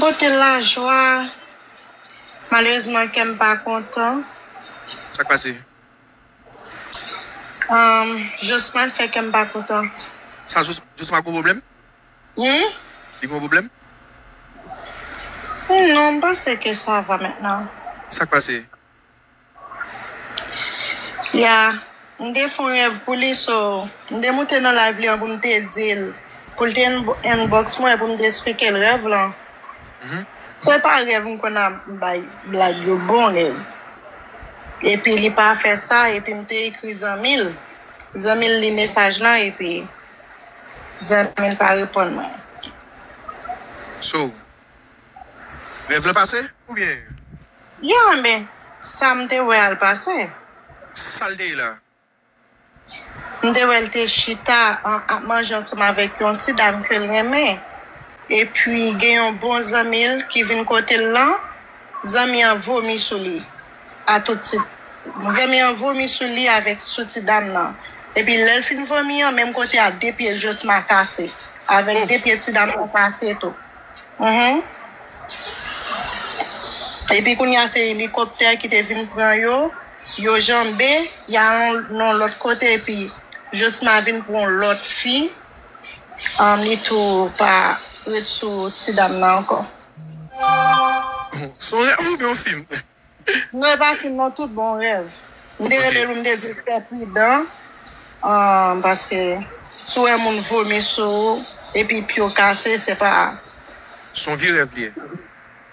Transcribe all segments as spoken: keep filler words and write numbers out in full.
Pote lajwa. Malerezman, kè m pa kontan. Sa k pase? Um, Josman fè kè m pa kontan. Sa, Jos-, Josman gon pwoblèm? Hmm? Li gon pwoblèm? Non, m panse ke sa va mentnan. Sa k pase? Ya, m te fè yon rèv pou li, so, m te moute nan live li an pou m te di l, pou l te inbo-, inbox mwen, pou m te esplike l rèv lan. Mhm. So, e pa rèv m konn ap bay blag yo, bon rèv. Epi li pa fè sa, epi m te ekri zanmi l. Zanmi l li mesaj lan, epi zanmi l pa reponn mwen. So, rèv lan pase, oubyen? Ya, men, sa m te wè a l pase. Sa l te ye la? M te wè l te chita, an, ap manje ansanm avèk yon ti dam ke l renmen. Epi, gen yon bon zanmi l ki vin kote l lan, zanmi an vomi sou li. A tout tit. Zanmi an vomi sou li avèk sou ti dam nan. Epi, lè l fin vomi an, menm kote a, de pye Josma kase. Avèk de pye ti dam nan kase tou. Mhm. Epi kounye a se elikoptè ki te vin pran yo, yo janbe, y al nan lòt kote, epi Josma vin pran yon lòt fi, um, li tou pa ret sou ti dam nan ankò. Se yon rèv oubyen yon fim? Non, e pa fim non, tout bon rèv. M te rele l, m te di l fè pridan, um, paske si w wè moun vomi sou ou, epi pye w kase, se pa... Se yon vye rèv li ye?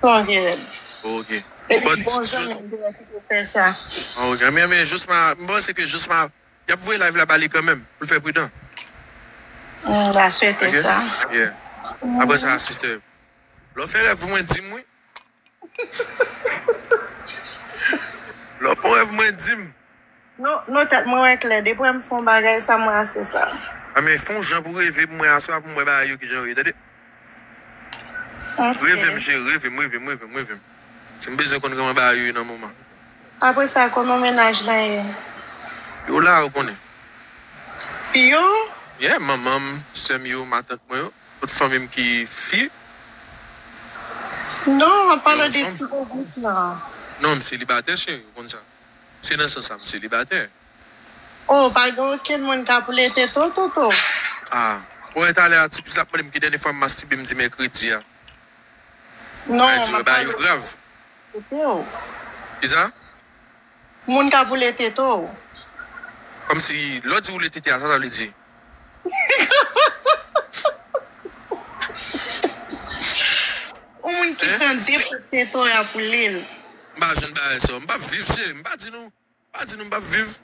Se yon vye rèv. Oh, ok. Epi bon zanmi m te wè ki te fè sa. Ah, ok. Men, men, Josma, m panse ke Josma, y ap voye live la ba li kanmenm, pou l fè pridan. M ta swete sa. Yeah. Apre sa, sister, lè w fè rèv pou mwen, di m wi. Lè w fè rèv mwen, di m. Non, non, tèt mwen wè klè. Depi m fè yon bagay, sa mwen ase sa. A, men fè yon jan pou reve pou mwen aswè pou mwen bagay yo kijan yo ye, tande. Ok. Reve m, cheri, reve m, reve m, reve m, reve m. Si m bezwen konn kòman bagay yo ye nan moman. Apre sa, kòman mennaj lan ye? Yo la, ou konnen. Yo? Yeah, manman m, sè m yo, matant mwen yo. Tout fanmi m ki fi. Non, w ap pale de ti bebe la. Non, m selibatè, cheri, ou konn sa. Se nan sans sa, m selibatè. Oh, pa gen okenn moun k ap lete to, to, to. Ah, ou wè talè a, ti pis la ap mande m ki dènye fwa m mastibe, m di mèkredi a. Non, m ap pale de lete w. Kisa? Moun k ap woule tete w. Kòmsi, lè w di woule tete a, sa sa vle di? Yon moun ki pran de pòt tete w, y ap woule l. M pa jwenn bagay sa. M p ap viv, cheri. M pa di nou. M pa di nou m p ap viv.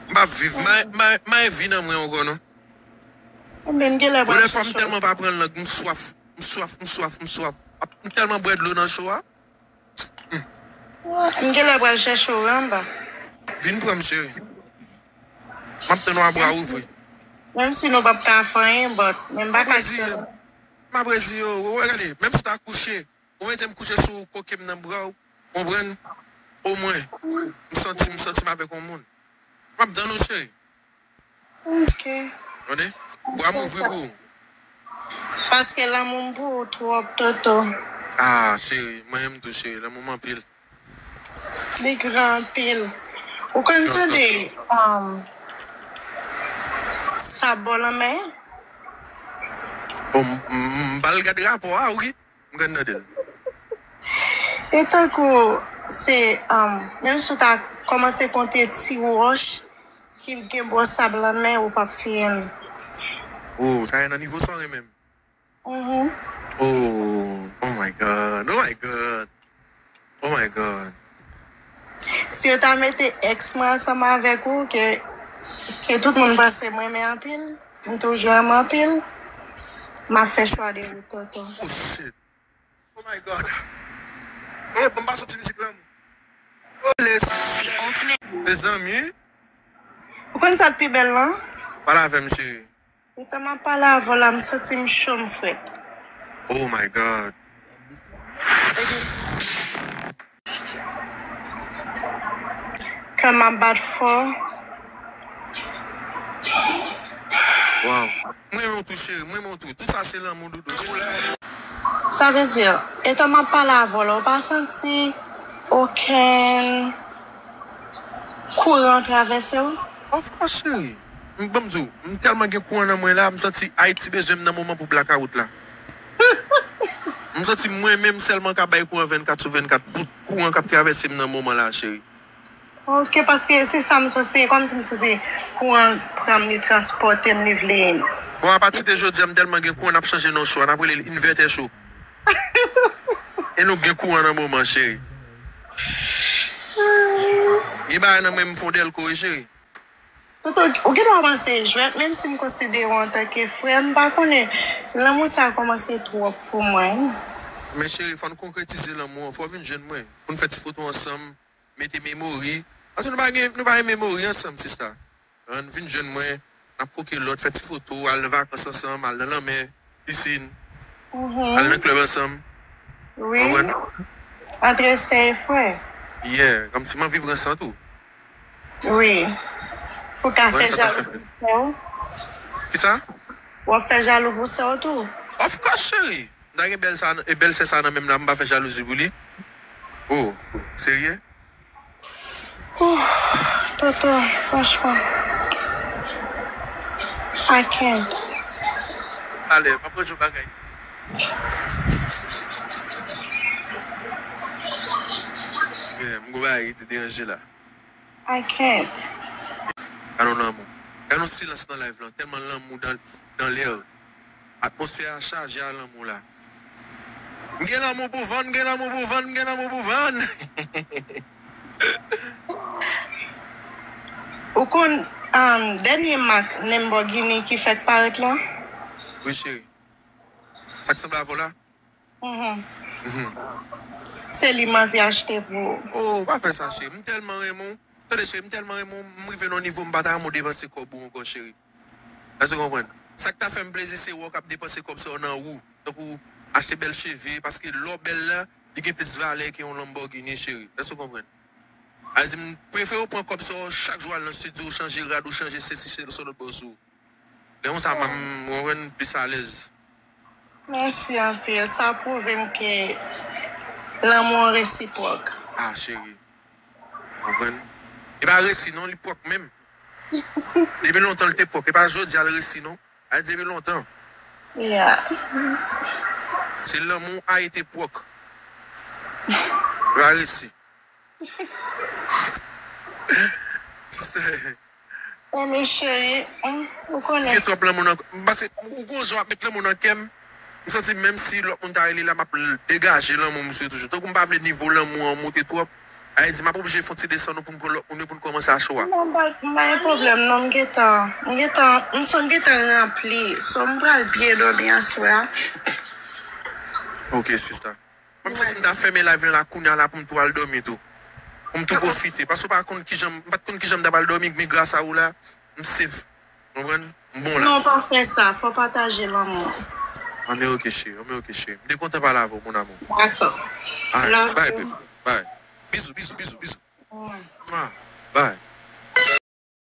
M p ap viv. M a, m a, m a vi nan mwen ankò, non. Ebyen, m genlè pral chèche w. Premyè fwa m tèlman pa pran lang, m swaf, m swaf, m swaf, m swaf. M tèlman bwè dlo nan cho a. M genlè pral chèche w anba. Vin pran m, cheri. M ap tann w a bra ouvri. Menm si nou p ap ka fè anyen, but men m pa ka kite w. Mabrezi yo, wè gade, menm si w ta kouche, ou mete m kouche sou koke m nan bra w, konprann? Omwen, m santi, m santi m avèk yon moun. M ap tann ou, cheri. Ok. Tande? Bra m ouvri pou ou. Paske lanmou m pou ou twòp, Toto. Ah, cheri, mwen menm tou, cheri, lanmou m anpil. Li gran anpil. Ou konn tande, um, sa bò lanmè? Bon, m, m, m pa al gade rapò a, wi. M konn tande l. E tankou se, um, menm si w ta kòmanse konte ti wòch ki gen bò sab lanmè, ou p ap fini. Oh, sa e nan nivo sa w renmen m. Mhm. Oh, oh my God, oh my God, oh my God. Si yo ta mete ex mwen ansanm avèk ou, ke, ke tout moun panse m renmen anpil, m toujou renmen anpil, m ap fè chwa de ou, Toto. Oh shit. Oh my God. Oh, bon, m pa soti mizik lan. Oh, les. Mezanmi. Ou konn sa k pi bèl lan? Pale avè m, cheri. Toutan m ap pale avè w la, m santi m cho, m frèt. Oh my God. Kè m ap bat fò. Wow. M renmen w tou, cheri. M renmen w tou. Tout sa se lanmou, doudou. Sa vle di, etan m ap pale avè w la, ou pa santi okenn kouran travèse w? Of course, cheri. M, ban m di w, m tèlman gen kouran nan mwen la, m santi Ayiti bezwen m nan moman pou blakawout la. M santi mwen menm sèlman ka bay kouran vennkat sou vennkat pou kouran k ap travèse m nan moman la, cheri. Ok, paske se sa m santi, e kòmsi m santi kouran pran m, li transpòte m, li vle. Bon, apati de jodi a, m tèlman gen kouran, n ap chanje non cho a, n ap rele l Invètè Cho. E nou gen kouran nan moman, cheri. Gen bagay nan men m fon dèlko, wi, cheri. Toto, ou gen dwa panse jwèt, menm si m konsidere w antanke frè, m pa konnen. Lanmou sa a kòmanse twòp pou mwen. Men cheri, fò n konkretize lanmou an, fò w vin jwenn mwen. Pou n fè ti foto ansanm, mete memori. Paske nou pa gen, nou pa gen memori ansanm, sista. Ann vin jwenn mwen, n ap koke lòt, fè ti foto, al nan vakans ansanm, al nan lanmè, pisin, al nan klèb ansanm. Wi. Konprann? Antre sè e frè. Yeah, kòmsi m anvi pran san tou. Wi. Ou ka fè jalouzi pou sè w? Kisa? W ap fè jalou pou sè w tou? Of course, cheri. M ta gen bèl sa, e bèl sè sa nan men m la, m pa fè jalouzi pou li. Oh, serye? Ooh, Toto, franchman. I can't. Talè, m ap rann ou bagay. Yeah, m gon bagay ki te deranje la. I can't. Gade yon lanmou. Gade yon silans nan live lan. Tèlman lanmou dan, dan lè. Atmosfè a chaje a lanmou la. M gen lanmou pou vann, m gen lanmou pou vann, m gen lanmou pou vann. Ou konn um, dènye mak Lamborghini ki fèk parèt la? Wi, cheri. Sa k sanble avè w la? Mhm. Se li m anvi achte pou ou. Oh, pa fè sa, cheri. M tèlman renmen w. Tande, cheri, m tèlman renmen w. M rive nan yon nivo m pa ta renmen w depanse kòb ou ankò, cheri. Èske w konprann? Sa k ta fè m plezi, se wè w k ap depanse kòb sa yo nan ou. Tankou achte bèl cheve, paske lè w bèl la, li gen plis valè ke yon Lamborghini, cheri. Èske w konprann? Sa vle di, m prefere w pran kòb sa yo chak jou al nan estidyo, chanje rad ou, chanje sesi, se sou lòt bò sou. Lè konsa, m, m, mwen wè n plis alèz. Mèsi anpil. Sa pwouve m ke lanmou an resipwòk. Ah, cheri. Konprann? Li pa resi non, li pwòk menm. Depi lontan li te pwòk, e pa jodi a l resi non. A depi lontan. Yeah. Se lanmou a ete pwòk. Li pa resi. Sistè. Enben cheri, hmm, ou konnen. Gen twòp lanmou nan, paske ou gon jan w ap met lanmou nan kè m. M santi menm si lòt moun ta rele la, m ap degaje lanmou misye toujou. Tankou m pa vle nivo lanmou an monte twòp. Sa vle di m ap oblije fè yon ti desann ou pou m pran lòt moun yo pou n kòmanse a cho a. Non, m pa, m pa gen pwoblèm non, m gentan, m gentan, m santi m gentan ranpli. So m pral byen dòmi aswè a. Ok, sista. Mwen m santi m ta fèmen live lan la kounya la pou m tou al dòmi tou. Pou m tou pwofite. Paske w pa konn kijan, m pa t konn kijan m ta pral dòmi, men gras a ou la, m safe. Konprann? M bon la. Non, pa fè sa. Fò pataje lanmou. Anben ok, cheri. Anben ok, cheri. M te kontan pale avè w, mon amour. Dakò. Alright, bye, baby. Bye. Bizou, bizou, bizou, bizou. Mwa. Bye.